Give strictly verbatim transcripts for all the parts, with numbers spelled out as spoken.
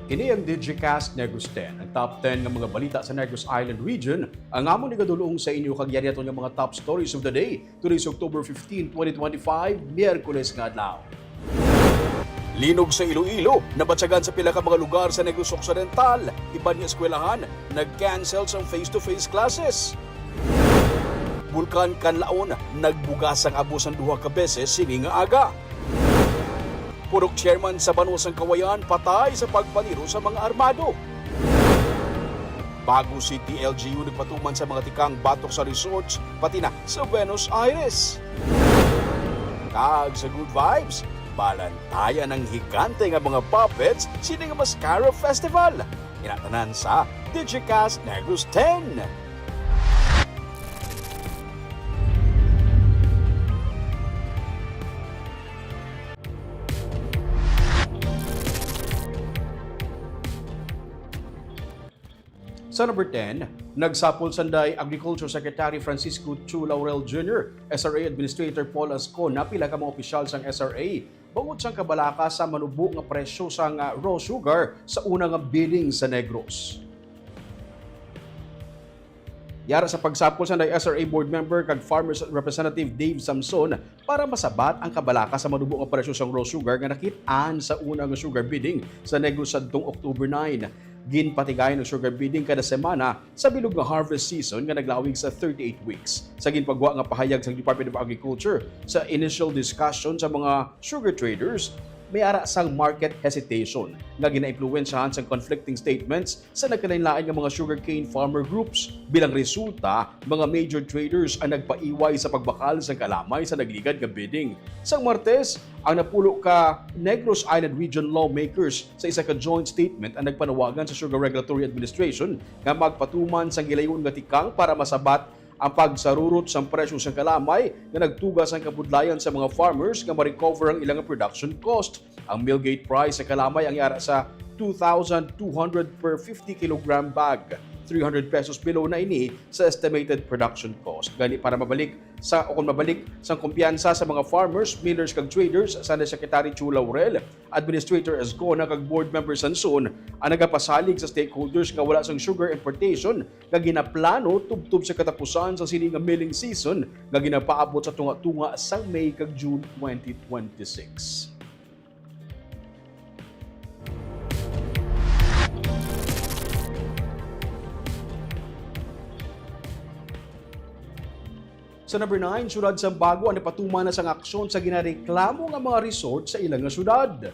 Ini ang Digicast Negros ten, ang top ten nga mga balita sa Negros Island Region, ang amon igadulong sa inyo kag yari aton nga mga top stories of the day. Today is October fifteen, twenty twenty-five, Miyerkules nga adlaw. Linog sa Iloilo, nabatyagan sa pila ka mga lugar sa Negros Occidental. Iban nga eskwelahan, nag-cancel sang face-to-face classes. Bulkan Kanlaon, nagbugas ang abo sang duha ka beses sini nga aga. Purok chairman sa Banwa sang Kawayan patay sa pagpaniro sa mga armado. Bago City L G U nagpatuman sa mga tikang batok sa resorts, pati na sa Buenos Aires. Kag sa Good Vibes, balantayan ang higante nga mga puppets sini nga Mascara Festival. Inatanan sa Digicast Negros ten. Sa number ten, nagsapol sanday Agriculture Secretary Francisco Chu Laurel Junior, S R A Administrator Paul Ascona, pila ka mga opisyal sang S R A bangod sang kabalaka sa manubo nga presyo sang, ah, raw sugar sa una nga bidding sa Negros. Yara sa pagsapol sanday S R A Board Member kag Farmers Representative Dave Samson para masabat ang kabalaka sa manubo nga presyo sang raw sugar nga nakit-an sa una nga sugar bidding sa Negros sadtong October nine. Ginpatigayon ang sugar bidding kada semana sa bilog nga harvest season nga naglawig sa thirty-eight weeks. Sa ginpagwa nga pahayag sang Department of Agriculture sa initial discussion sa mga sugar traders, may ara sang market hesitation nga ginaimpluwensyahan sang conflicting statements sa nagkalainlain nga mga sugarcane farmer groups. Bilang resulta, mga major traders ang nagpaiway sa pagbakal sang kalamay sa nagligad nga bidding. Sang Martes, ang napulo ka Negros Island Region lawmakers sa isa ka joint statement ang nagpanawagan sa Sugar Regulatory Administration nga magpatuman sang gilayon nga tikang para masabat ang pagsarurot sang presyo sang kalamay nga nagtuga sang kabudlayan sa mga farmers nga ma-recover ang ilang production cost. Ang mill gate price sa kalamay ang yara sa two thousand two hundred per fifty kilogram bag, three hundred pesos below na ini sa estimated production cost. Gani, para mabalik sa, o kung mabalik sang kumpiyansa sa mga farmers, millers kag traders, sa Secretary Chu Laurel, Administrator Ascona kag Board Member Samson ang nagapasalig sa stakeholders nga wala sang sugar importation nga ginaplano tubtob sa katapusan sa sini nga milling season nga ginapaabot sa tunga-tunga sang May kag June twenty twenty-six. Sa number nine, Siyudad sang Bago ang napatuman na sang aksyon sa ginareklamo nga mga resort sa ila nga siyudad.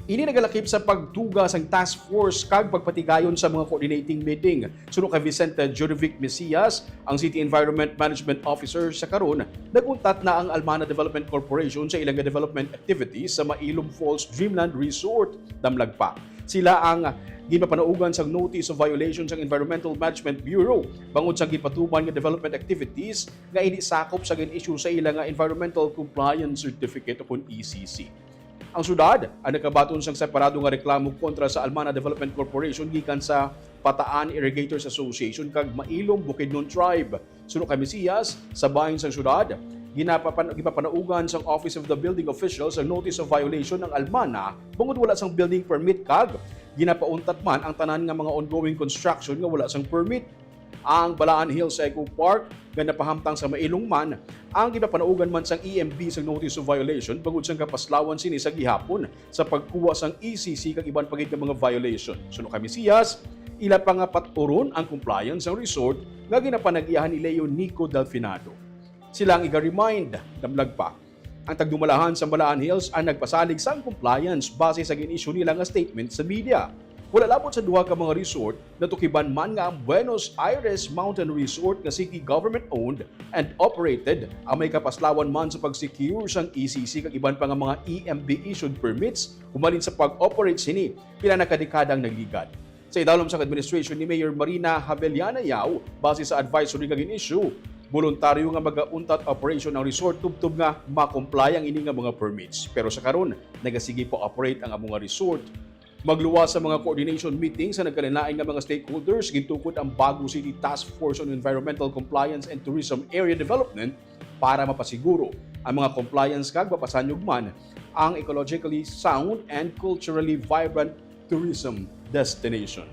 Ini nagalakip sa pagtuga sang task force kag pagpatigayon sa mga coordinating meeting. Suno kay Vicente Judovic Mesias, ang City Environment Management Officer sa karon, nag-untat na ang Almana Development Corporation sa ilang development activities sa Mailom Falls Dreamland Resort. Damlag pa, sila ang ginpapanaugan sang notice of violation sang Environmental Management Bureau bangod sa ginpatuman nga development activities nga indi sakop sa gin-issue sa ila nga Environmental Compliance Certificate, o kon E C C. Ang syudad ang nakabaton sang separado nga reklamo kontra sa Almana Development Corporation gikan sa Pataan Irrigators Association kag Mailom Bukidnon Tribe. Suno kay Mesias, sa bahin sang syudad, ginapapan-, gipapanaugan sang Office of the Building Officials ang notice of violation ang Almana bangod wala sang building permit kag ginapauntat man ang tanan nga mga ongoing construction nga wala sang permit. Ang Balaan Hills Eco Park nga napahamtang sa Mailom man ang ginapanaugan man sang E M B sang notice of violation bangod sang kapaslawan sini sa gihapon sa pagkuha sang E C C kag iban pa gid nga mga violation. Suno kay Mesias, ila pa nga pat-uron ang compliance sang resort nga ginapanag-iyahan ni Leo Nico Delfinado. Sila ang iga-remind, damlag pa. Ang tagdumalahan sa Balaan Hills ang nagpasalig sang compliance base sa gin-issue nila nga statement sa media. Wala labot sa duha ka mga resort, natukiban man nga ang Buenos Aires Mountain Resort nga city government-owned and operated ang may kapaslawan man sa pag-secure sang E C C kag iban pa nga mga E M B issued permits humalin sa pag-operate sini pila na ka dekada ang nagligad. Sa idalom sang administration ni Mayor Marina Javellana Yao, base sa advisory nga gin-issue, boluntaryo nga magauntat operation ang resort tubtob nga ma-comply ang ini nga mga permits. Pero sa karon, nagasigi pa operate ang amo nga resort. Magluwas sa mga coordination meeting sa nagkalainlain nga mga stakeholders, gintukod ang Bago City Task Force on Environmental Compliance and Tourism Area Development para mapasiguro ang mga compliance kag mapasanyog man ang ecologically sound and culturally vibrant tourism destination.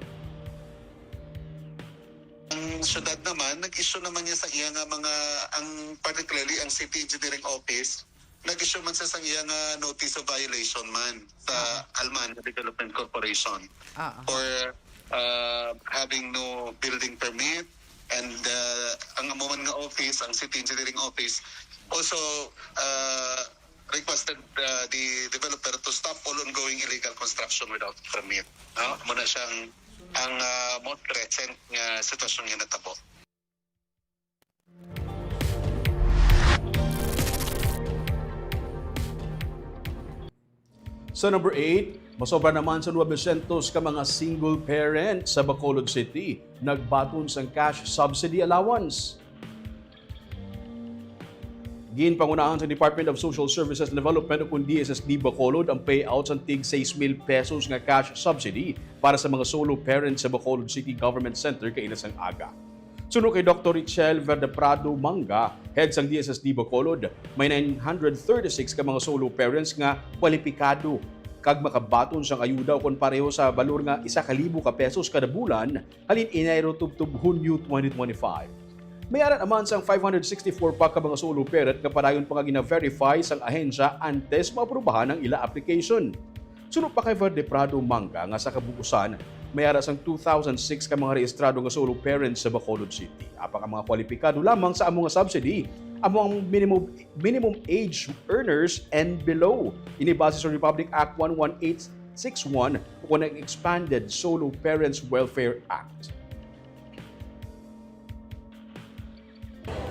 Ang syudad naman, nag-issue naman niya sa iya nga mga, ang particularly ang City Engineering Office, nag-issue man sa, sa iya nga notice of violation man sa Alman Development Corporation Ah, ah. for uh, having no building permit, and uh, ang amo man nga office, ang City Engineering Office, also uh, requested uh, the developer to stop all ongoing illegal construction without permit. No? Muna siyang ang uh, most recent nga sitwasyon nga natabo. Sa number eight, masobra naman sa nobesyentos ka mga single parent sa Bacolod City nagbaton sang cash subsidy allowance. Ginpangunahan sa Department of Social Services Development o kun D S S D Bacolod ang payout sang tig sais mil pesos nga cash subsidy para sa mga solo parents sa Bacolod City Government Center kaina sang aga. Suno kay Doktor Richel Verdeprado Manga, head sang D S S D Bacolod, may nine hundred thirty-six ka mga solo parents nga kwalipikado kag makabaton sang ayuda kon pareho sa balor nga isa ka libo ka pesos kada bulan halin Enero tubtob Hunyo twenty twenty-five. May ara naman sang five hundred sixty-four pa ka mga solo parent nga padayon pa nga gina-verify sang ahensya antes maaprubahan ang ila application. Suno pa kay Verdeprado Manga nga sa kabuusan, may ara sang two thousand six ka mga rehistrado nga solo parents sa Bacolod City. Apang ang mga kwalipikado lamang sa amo nga subsidy amo ang minimum minimum age earners and below. Ini base sa Republic Act one one eight six one o ang Expanded Solo Parents Welfare Act.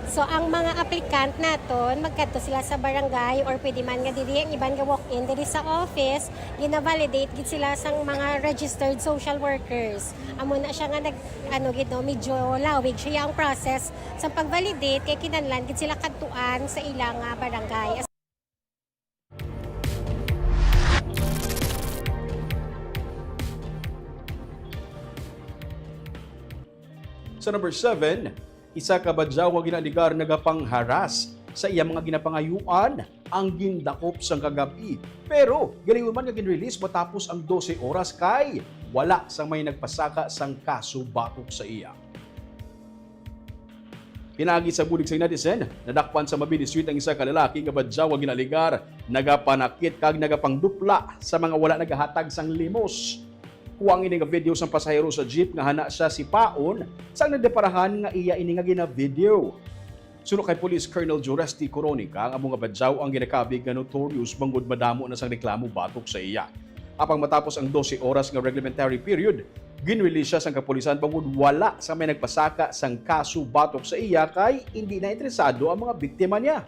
So ang mga applicant naton, magkadto sila sa barangay or pwede man nga diri ang iban nga walk-in diri sa office, gina-validate gid sila sang mga registered social workers. Amo na siya nga nag ano gid no, medyo lawig siya ang process sa pag-validate kay kinahanglan gid sila kadtuan sa ilang ah, barangay. Sa number seven, isa ka badyaw nga ginaalegar nagapangharas sa iya mga ginapangayuan ang gindakop sang kagab-i. Pero ginaingon man nga ginrelease matapos ang dose oras kay wala sang may nagpasaka sang kaso batok sa iya. Pinaagi sa bulig sa netizen, nadakpan sa Mabini Street ang isa ka lalaki nga badyaw nga ginaalegar nagapanakit kag nagapangdupla sa mga wala nagahatag sang limos. Kuha ang ini nga video sang pasahero sa jeep nga hana siya sipaon sang nagdeparahan nga iya ini nga gina-video. Suno kay Police Colonel Joresty Coronica, ang amo nga badyaw ang ginakabig nga notorious bangod madamo na sang reklamo batok sa iya. Apang matapos ang dose oras nga reglementary period, ginrelease siya sang kapulisan bangod wala sa may nagpasaka sang kaso batok sa iya kay indi na interesado ang mga biktima niya.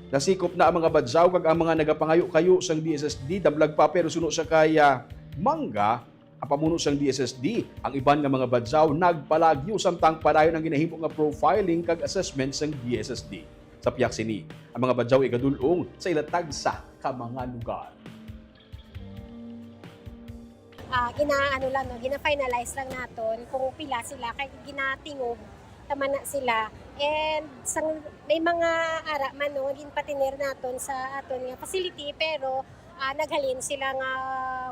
Nasikop na ang mga badyaw kag ang mga nagapangayo-kayo sang D S S D damlag pa, pero suno siya kay ah, Manga, ang pamuno sang D S S D, ang iban nga mga badyaw nagpalagyo samtang padayon ang ginahimo nga profiling kag assessment sang D S S D. Sa pihak sini, ang mga badyaw igadul-ong sa ila tagsa ka mga lugar. Ah, gina ano lang no, gina-finalize lang naton kung pila sila kay ginatingog tama na sila. And sang may mga ara man no, ginpatener naton sa aton nga facility pero ah, naghalin sila nga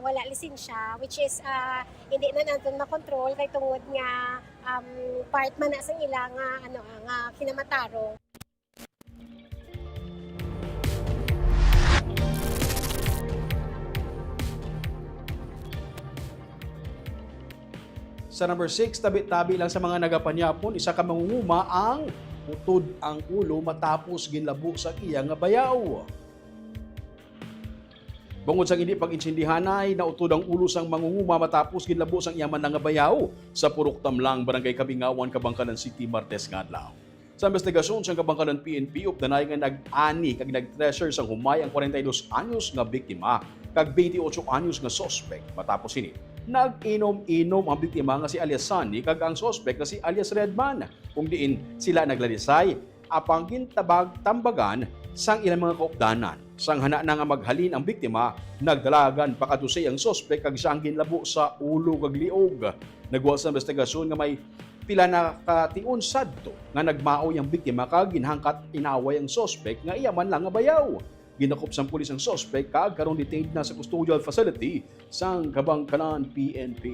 wala lisensya, which is ah, hindi na naton makontrol kay tungod nga um, part man na sang ila nga ano ah, nga kinamatarong. Sa number six, tabi-tabi lang sa mga nagapanyapon, isa ka mangunguma ang utod ang ulo matapos ginlabo sa iya nga bayaw. Bangod sa hindi pag-intindihanay, nautod ang ulo sang mangunguma matapos ginlabo sang iya man nga bayaw sa Purok Tamlang, Barangay Kabingawan, Kabangkalan City, Martes nga adlaw. Sa investigasyon sang Kabangkalan P N P, updanay nga nag-ani kag nag-treasure sang humay ang kwarenta y dos anyos nga biktima kag twenty-eight anyos nga suspek. Matapos sini, nag-inom-inom ang biktima nga si alias Sunny kag ang suspek nga si alias Redman, kung diin sila naglalisay apang gintabag-tambagan sang ilang mga kaupdanan. Sang hana na nga maghalin ang biktima, nagdalagan pakadto sa iya ang suspek kag siya ang ginlabo sa ulo kag liog. Nagwa sa investigasyon nga may Pila na ka tion sadto nga nagmaoy ang biktima kag ginhangkat inaway ang suspek nga iya man lang nga bayaw. Gindakop sang pulis ang suspek kag karon detained na sa custodial facility sang Kabangkalan P N P.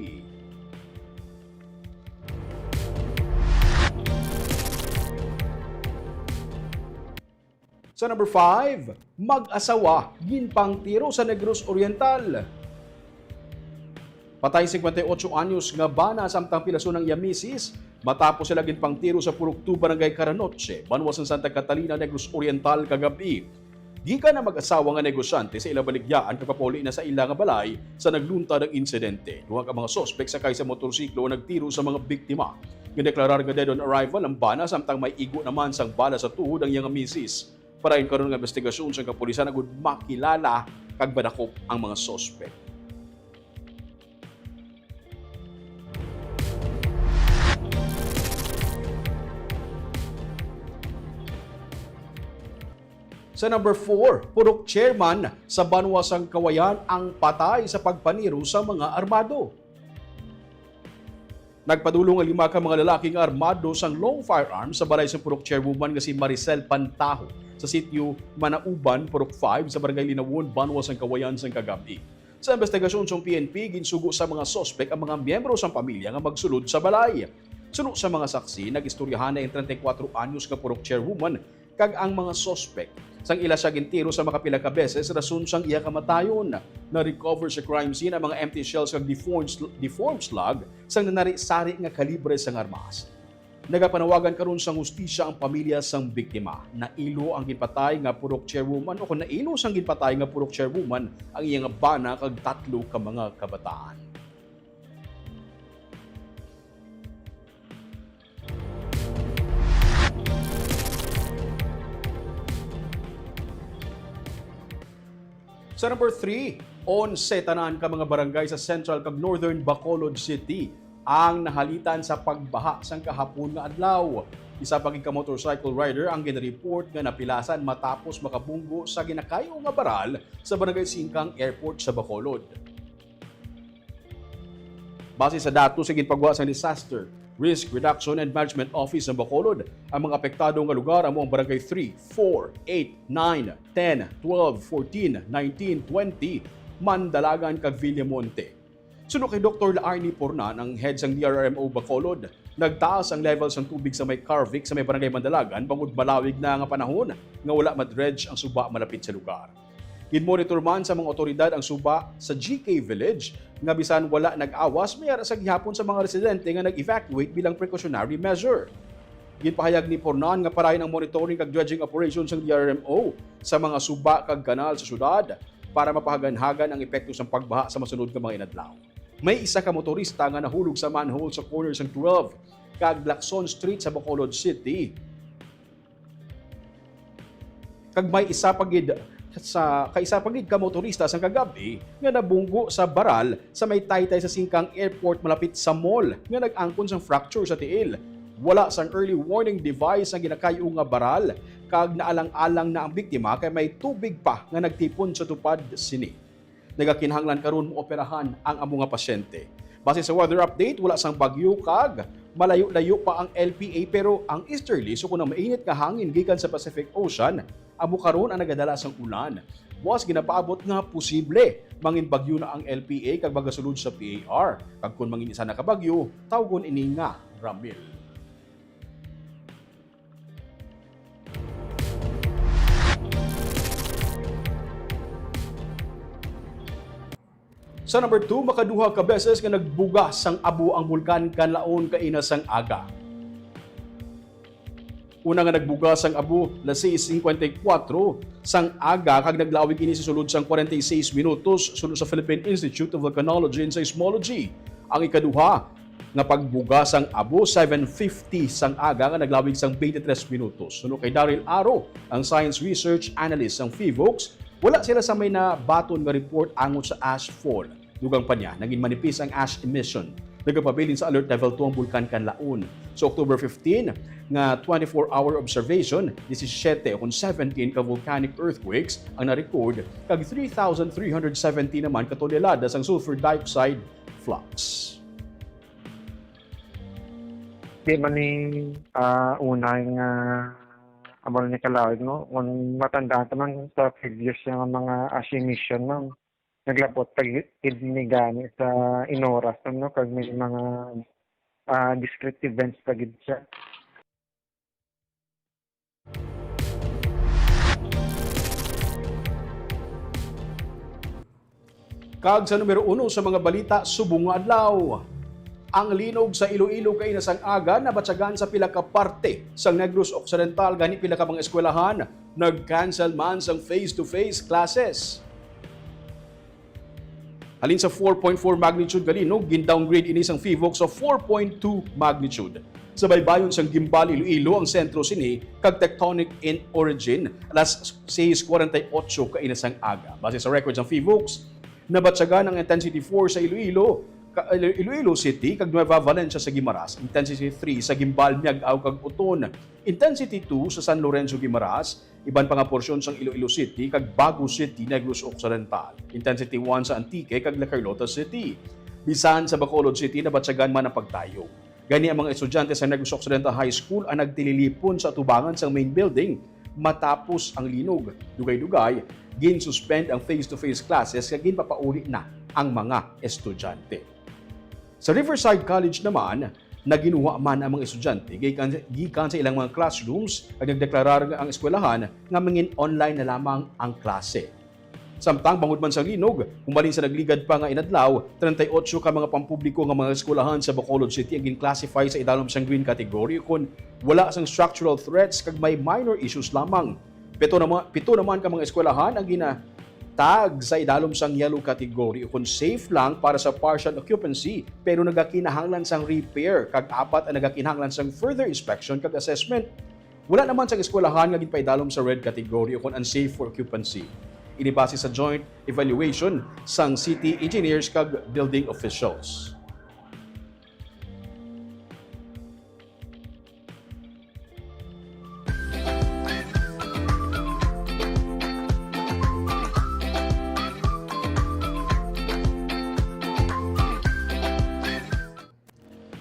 Sa number five, mag-asawa ginpangtiro sa Negros Oriental. Patay singkwenta y ocho anyos nga bana samtang pilason ang iya misis matapos sila ginpangtiro sa Purok two Barangay Caranoche, banwa sang Santa Catalina, Negros Oriental, kagab-i. Gikan ang mag-asawa nga negosyante sa ila baligyaan kag papauli na sa ila nga balay sa nagluntad ang insidente. Duha ka mga suspek sakay sa motorsiklo ang nagtiro sa mga biktima. Gindeklarar nga dead on arrival ang bana samtang may igo naman sang bala sa tuhod ang iya nga misis. Padayon karon nga investigasyon sang kapulisan agud makilala kag madakop ang mga suspek. Sa number four, purok chairman sa banwa sang Kawayan ang patay sa pagpaniro sa mga armado. Nagpadulong ang lima ka mga lalaki nga armado sang long firearms sa balay sang purok chairwoman nga si Maricel Pantaho sa sitio Manauban, Purok five sa Barangay Linawon, banwa sang Kawayan sang kagab-i. Sa investigasyon sang P N P, ginsugo sa mga suspek ang mga miyembro sang pamilya nga magsulod sa balay. Suno sa mga saksi, nag-istoryahan na ang treinta y cuatro anyos nga purok chairwoman kag ang mga suspek. Sang ila siya gintiro sa makapila ka beses, rason sang iya kamatayon. Na-recover sa crime scene ang mga empty shells kag deformed sl-, deformed slug sang nanari-sari nga kalibre sang armas. Nagapanawagan karon sang hustisya ang pamilya sang biktima. Nailo ang ginpatay nga purok chairwoman, o kon nailo sang ginpatay nga purok chairwoman ang iya nga bana kag tatlo ka mga kabataan. Sa number three, onse tanan ka mga barangay sa Central kag Northern Bacolod City ang nahalitan sa pagbaha sang kahapon nga adlaw. Isa pa gid ka motorcycle rider ang ginreport nga napilasan matapos makabunggo sa ginakayo nga baral sa Barangay Singkang Airport sa Bacolod. Base sa datos sa ginpagwa sang Disaster Risk Reduction and Management Office sa Bacolod, ang mga apektado nga lugar amo ang Barangay three, four, eight, nine, ten, twelve, fourteen, nineteen, twenty, Mandalagan, kag Villamonte. Suno kay Doktor Laarni Pornan, ang head sang D R R M O Bacolod, nagtaas ang level sang tubig sa may Carvic sa may Barangay Mandalagan bangod malawig na nga panahon nga wala ma-dredge ang suba malapit sa lugar. Ginmonitor man sa mga awtoridad ang suba sa G K Village nga bisan wala nag-awas, may ara sa gihapon sa mga residente nga nag-evacuate bilang precautionary measure. Ginpahayag ni Pornan nga padayon ang monitoring kag dredging operation sang D R R M O sa mga suba kag kanal sa syudad para mapahaganhagan ang epekto sang pagbaha sa masunod nga mga inadlaw. May isa ka motorista nga nahulog sa manhole sa corner sang twelve kag Lacson Street sa Bacolod City. Kag may isa pa gid sa, kay isa pa gid ka motorista sang kagab-i nga nabunggo sa baral sa may taytay sa Singkang Airport malapit sa mall nga nag-angkon sang fracture sa tiil. Wala sang early warning device ang ginakayo nga baral kag naalang-alang na ang biktima kay may tubig pa nga nagtipon sa tupad sini. Nagakinahanglan karon maoperahan ang amo nga pasyente. Base sa weather update, wala sang bagyo kag malayo-layo pa ang L P A, pero ang easterlies o kon ang mainit nga hangin gikan sa Pacific Ocean amo karon ang nagadala sang ulan. Buas ginapaabot nga posible mangin bagyo na ang L P A kag magasulod sa P A R, kag kon mangin isa na ka bagyo, tawgon ini nga Ramil. Sa number two, makaduha ka beses nga nagbuga sang abo ang Bulkan Kanlaon kaina sang aga. Una nga nagbuga sang abo, las seis cincuenta y cuatro sang aga, kag naglawig ini sa sulod sang kwarenta y seis minutos, suno sa Philippine Institute of Volcanology and Seismology. Ang ikaduha nga pagbuga sang abo, seven fifty sang aga, nga naglawig sang twenty-three minutos. Suno kay Daryl Aro, ang science research analyst sang PHIVOLCS, wala sila sa may nabaton nga report angot sa ash fall. Dugang pa niya, nangin manipis ang ash emission. Nagapabilin sa alert level two ang Bulkan Kanlaon. Sa October fifteen, nga twenty-four hour observation, disisiete o kon seventeen ka volcanic earthquakes ang na-record, kag three thousand three hundred seventy naman ka tonelada sang sulfur dioxide flux. Di man ni, ah, una nga amo ni kalawig, no? Kung matandaan ta man sa previous nga mga ASHI mission, no? Naglabot pa gid ni gani sa Inoras, no? Kag may mga, ah, discrete events pa gid siya. Kag sa numero uno sa mga balita subong nga adlaw, ang linog sa Iloilo kaina sang aga nabatyagan sa pila ka parte sang Negros Occidental, gani pila ka mga eskwelahan nag-cancel man sang face-to-face classes. Halin sa four point four magnitude nga linog, gin-downgrade ini sang PHIVOLCS sa four point two magnitude. Sa baybayon sang Guimbal, Iloilo ang sentro sini kag tectonic in origin, alas seis cuarenta y ocho kaina sang aga. Base sa record sang PHIVOLCS, nabatyagan ang intensity four sa Iloilo, ka-, Ilo-, Iloilo City kag Nueva Valencia sa Guimaras, intensity three sa Guimbal, Miag-ao kag Oton, intensity two sa San Lorenzo, Guimaras, iban pa nga porsyon sang Iloilo City kag Bago City, Negros Occidental, intensity one sa Antique kag La Carlota City. Bisan sa Bacolod City, nabatyagan man ang pagtayog. Gani, ang mga estudyante sa Negros Occidental High School ang nagtililipon sa atubangan sang main building matapos ang linog. Dugay-dugay, gin-suspend ang face-to-face classes kag ginpapauli na ang mga estudyante. Sa Riverside College naman, naginuha man ang mga estudyante gikan, gikan sa ilang mga classrooms kag nagdeklarar nga ang eskwelahan nga mangin-online na lamang ang klase. Samtang bangod man sang linog, humalin sa nagligad pa nga inadlaw, treinta y ocho ka mga pampubliko nga mga eskwelahan sa Bacolod City ang gin-classify sa idalom sang green category ukon wala sang structural threats kag may minor issues lamang. Pito naman, pito naman ka mga eskwelahan ang ginatag sa idalom sang yellow category ukon safe lang para sa partial occupancy pero nagakinahanglan sang repair kag apat ang nagakinahanglan sang further inspection kag assessment. Wala naman sang eskwelahan nga ginpaidalom sa red category ukon unsafe for occupancy. Ini base sa joint evaluation sang city engineers kag building officials.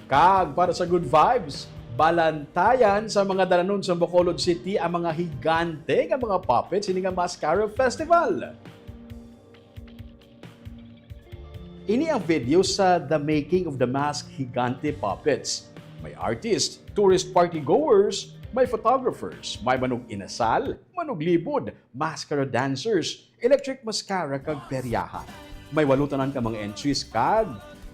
Kag para sa good vibes, balantayan sa mga dalanon sa Bacolod City ang mga higante nga mga puppets sini nga Mascara Festival. Ini ang video sa The Making of the Mask Higante Puppets. May artist, tourist party goers, may photographers, may manog-inasal, manog-libod, mascara dancers, electric mascara kag peryahan. May walo tanan ka mga entries kag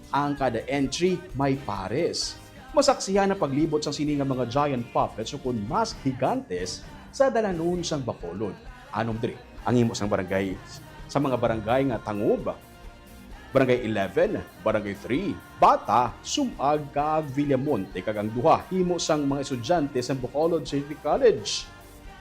ang kada entry may pares. Masaksihan ang paglibot sang sini nga mga giant puppets ukon mask higantes sa dalanon sang Bacolod. Anom diri ang himo sang barangay, sa mga barangay nga Tangub, Barangay eleven, Barangay three, Bata, Sumag, kag Villamonte, kag ang duha himo sang mga estudyante sa Bacolod City College.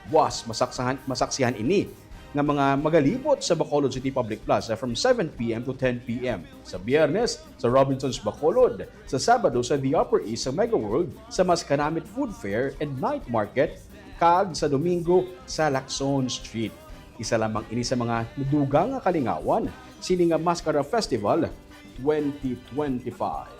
Buas, masaksahan-, masaksihan ini nga mga magalibot sa Bacolod City Public Plaza from seven p m to ten p m. Sa Biyernes, sa Robinson's Bacolod, sa Sabado, sa The Upper East, sa Mega World, sa Mas Kanamit Food Fair and Night Market, kag sa Domingo, sa Lacson Street. Isa lamang ini sa mga dugang nga kalingawan sini nga Mascara Festival twenty twenty-five.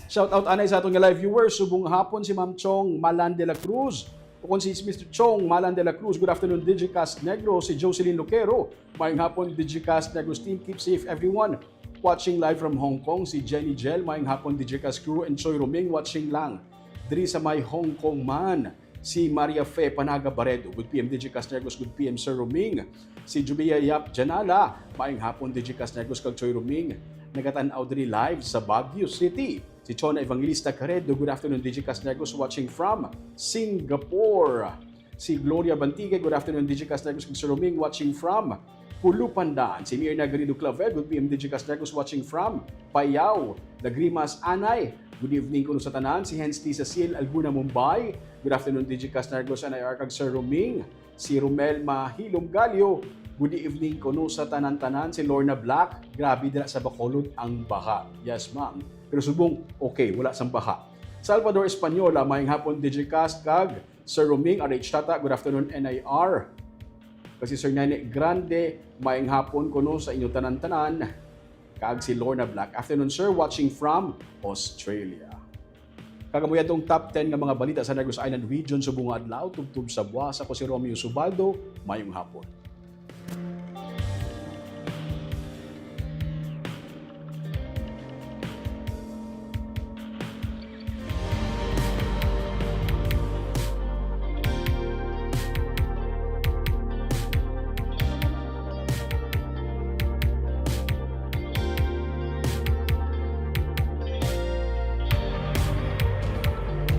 Shout out anay sa aton nga live viewers, subong hapon si Ma'am Chong Malan de la Cruz, ukon si Mister Chong Malan de la Cruz, good afternoon, Digicast Negros. Si Jocelyn Lucero, maayong hapon, Digicast Negros team, keep safe everyone. Watching live from Hong Kong, si Jenny Jel, maayong hapon, Digicast crew, and Choi Roming, watching lang diri sa may Hong Kong man. Si Maria Fe Panaga Baredo, good P M Digicast Negros, good P M Sir Roming. Si Jubia Yap Janala, maayong hapon, Digicast Negros kag Choi Roming. Nagatan-aw diri live sa Baguio City. Si Chona Evangelista Caredo, good afternoon, Digicast Negros, watching from Singapore. Si Gloria Bantigue, good afternoon, Digicast Negros kag Sir Roming, watching from Pulupandan. Si Mirna Garrido Clavel, good P M Digicast Negros, watching from Payao. Lagrimas Anay, good evening kuno sa tanan. Si Hens T Cecil Alguna Mumbai, good afternoon, Digicast Negros and I R kag Sir Roming. Si Romel Mahilom Galio, good evening kuno sa tanan-tanan. Si Lorna Black, grabe dira sa Bacolod ang baha. Yes, ma'am. Pero subong, okay, wala sang baha. Salvador Española, maayong hapon, Digicast kag Sir Roming, R H Tata, good afternoon, N I R. Kag si Sir Nene Grande, maayong hapon kuno sa inyo tanan-tanan. Kag si Lorna Black, afternoon, sir, watching from Australia. Kag amo yadtong top ten nga mga balita sa Negros Island Region subong nga adlaw, tubtob sa buwas. Ako si Romeo Subaldo, maayong hapon.